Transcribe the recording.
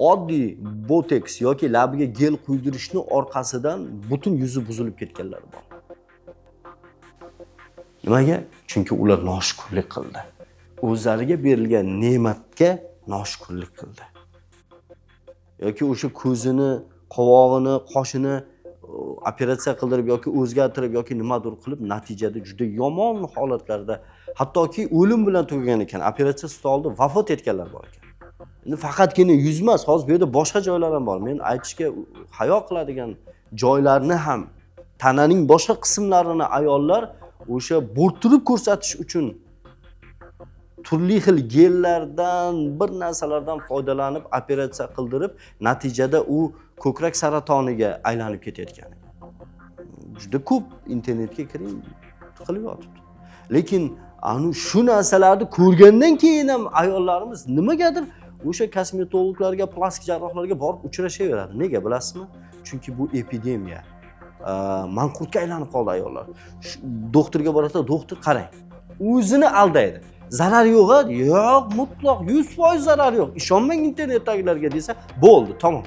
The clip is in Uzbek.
Oddiy boteks yoki labiga gel quydirishni orqasidan butun yuzi buzilib ketganlar bor. Nimaga? Chunki ular noshukurlik qildi, o'zlariga berilgan ne'matga noshukurlik qildi. Yoki o'sha ko'zini, qovog'ini, qoshini operatsiya qildirib yoki o'zgartirib yoki nimadir qilib, natijada juda yomon holatlarda, hattoki o'lim bilan tugagan ekan, operatsiya stolida vafot etganlar bor ekan. Endi faqatgina yuz emas, hozir bu yerda boshqa joylar ham bor, men aytishga hayo qiladigan joylarni ham, tananing boshqa qismlarini ayollar o'sha bo'rttirib ko'rsatish uchun turli xil gellardan, bir narsalardan foydalanib, operatsiya qildirib, natijada u ko'krak saratoniga aylanib ketayotgan juda ko'p. Internetga kiring, qilib yotibdi. Lekin anu shu narsalarni ko'rgandan keyin ham ayollarimiz nimagadir o'sha kosmetologlarga, plastik jarrohlarga borib uchrashaveradi. Nega, bilasizmi? Chunki bu epidemiya, manqurtga aylanib qoldi ayollar. Doktorga boradida, doktor, qarang, o'zini aldaydi: "Zarar yo'q a?" "Yo'q, mutlaq 100% zarar yo'q, ishonmang internetdagilarga", desa bo'ldi, tamom.